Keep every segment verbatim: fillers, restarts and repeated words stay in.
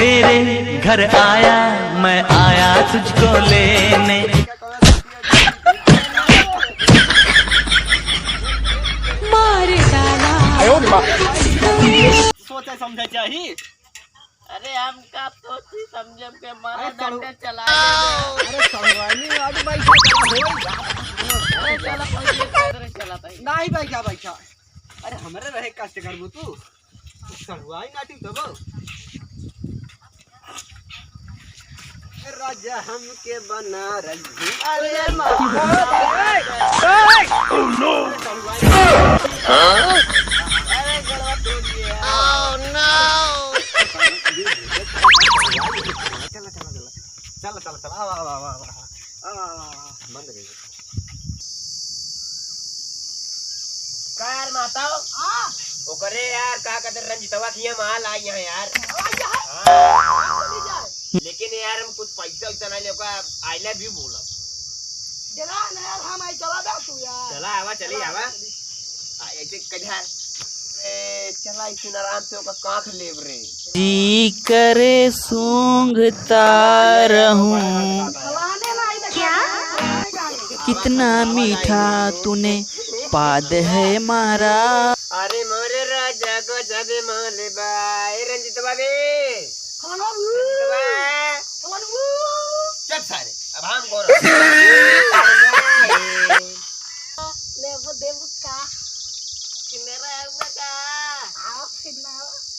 तेरे घर आया, मैं आया तुझको लेने। मार डाला। सोचे समझे चाहिए। अरे हम का सोची समझे के मारा अरे सड़ु-, डंडे चला। अरे सड़ुआनी, आज बैठा चला हो। अरे चला पहिले पैदल चला भाई। नहीं बैठा, बैठा। अरे हमरे रहे कष्ट करबू तू। सड़ुआई नाटी तब। राजा हमके बनारस घुमा ले। अरे माँ। Oh no। अरे गलवा तोड़ दिया। Oh no। चला, चला, चला। चला, चला, चला। आवा, आवा, आवा, आवा। आवा, आवा, आवा। बंद कर दे। का यार माताओ? हाँ। ओकरे यार का कहते रंजितवा की हम हाल आई हैं यार। हाँ। लेकिन यार हम कुछ पैसा वैसा नहीं लेकर I love you बोला। डरा ना यार, हम आई चला बे तू यार। चला आवा, चली आवा। आ, ऐसे कधा, ए, चला इसी आराम से ओका कांख लेब रे। जी करे सूंघता रहूं। फलाने ना आई देखा। क्या? कितना मीठा तूने पाद है मारा। अरे मोरे राजा गजब माल बा। ए रंजित बाबे। फलाना ऊ। रंजित बा। फलाना ऊ। चुप सारे, अब हम गोरा। लेबो देबो का? किनारा हुआ का? आओ फिर ना,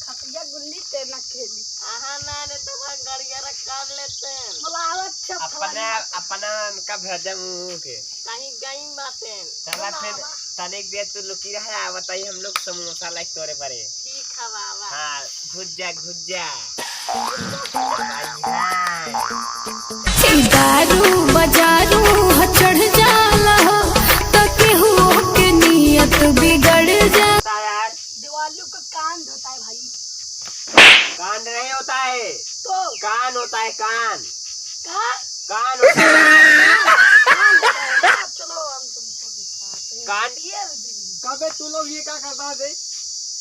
खटिया गुल्ली ते ना खेली। आहा ना, नहीं तो भाग गड़िया काट लेते हैं। बोला, आओ, अच्छा अपना, फलाना। अपना उनका भेजा मुंह के। कहीं गई बातें। चला बोला, फिर, आवा। तनिक देर तू लुकी रहा, बताई हम लोग समोसा लाइक तोरे परे। ठीक है बाबा। हाँ, घुस जा, घुस जा। दारू बजारू ह चढ़ जाला हो, त केहू के नियत बिगड़ जा। दिवाली को कांड होता है भाई। कांड नहीं होता है। तो? कान होता है, कान। का? कान होता है। कान होता है। चलो, हम तुमको दिखाते हैं। कान? ये भी। कबे तू लोग ये का करता है बे?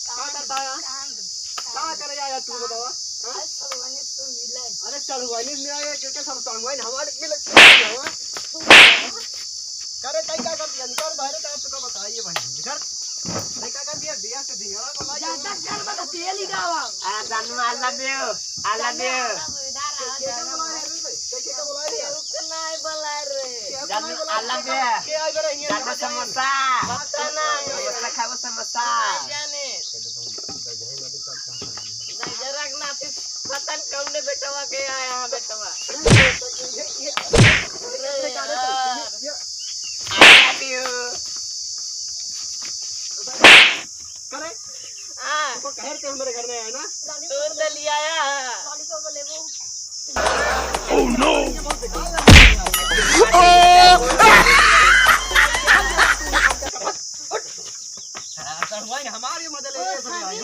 का करता है, हाँ? का करे आया तू बतावा, हाँ? आज सड़ुआनी से मिले। अरे सड़ुआनी से मिले, के, के सब सड़ुआनी हमारे मिले, हाँ? करे तई का कर दिया, निकाल बाहर का, आप तो बताइए भाई, निकाल। तई का कर दिया, दिया से दिया, बोला जा, जा, जा, बता, तेल ही गावा। आ, जानू, I love you, I love you। के, के बोला है रे भाई? के, के बोला है रे? रुक ना, बोला रे। जानू, I love you। के आ गए रे, ये जानू, समोसा। पता नहीं। समोसा खाओ, समोसा। नहीं जाने। जगन्नाथ पता न कौने बेटवा के आया है बेटवा। अरे यार। I love you। करे? हाँ। वो कहे थे हमारे घर में आया ना? तू तो ले आया है। Oh no! हाँ, सर, वही हमारी मदद ले, ये सब भाई।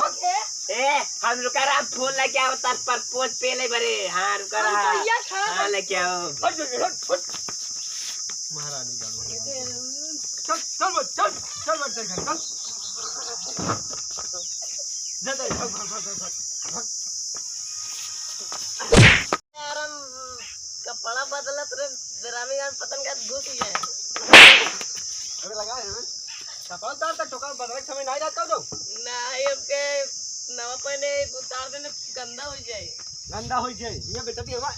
ए, हम रुका रहा, फोन लेके आओ, तार परपोज पे ले बरे। हाँ, रुका रहा। हाँ, लेके आओ। हट, हट, हट, हट। महारानी का, महारानी का। चल, चल, चल, चल, चल, चल, चल। जा, जा, भाग, भाग। यार, हम कपड़ा बदलत रहे, बेरामी गान पतन का घुस गए। अबे लगा है ना? कपड़ा उतार तक ठोकर बदले समय नहीं रहता तो। नहीं, अब के नवा पहने उतार देने गंदा हो जाए। गंदा हो जाए। ये बेटा भी हवा।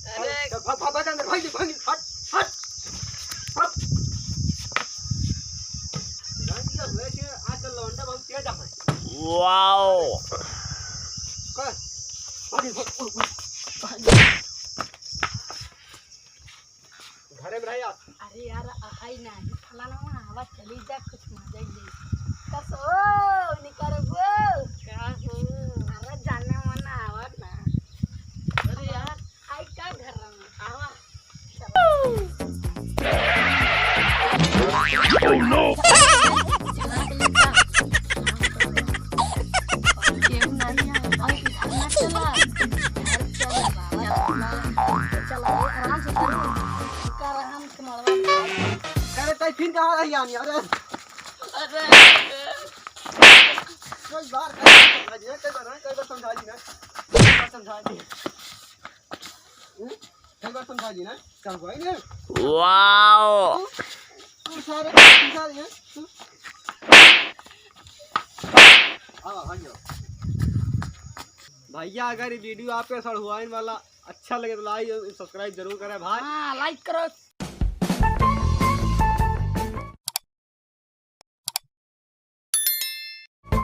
अरे। चल, भाग, भाग, भाग अंदर, भाग, भाग, हट, हट, हट। जान दिया हुआ कि आजकल लौंडा बहुत तेज है। Wow। कर। भाग, भाग, भाग, भाग। घरे में रही आप। अरे यार, आई नाही, फलाना वहाँ आवा, चली जा, कुछ मजा ही ले। कसो, निकरबो। का हो? अरे जाने मना आवा ना। अरे यार। आई का घर में? आवा। Oh no! अरे, तई फिर कहाँ रही आनी? अरे। अरे। कई बार, कई बार, कई बार समझा दी ना। एक बार समझा दी ना, चल भाई ने। वाओ। तू, तू सारे, तू सारे हैं, तू। हाँ, भाग जाओ। भैया, अगर ये video आपके सड़हुआइन वाला अच्छा लगे तो like और subscribe जरूर करें भाई। हाँ, like करो।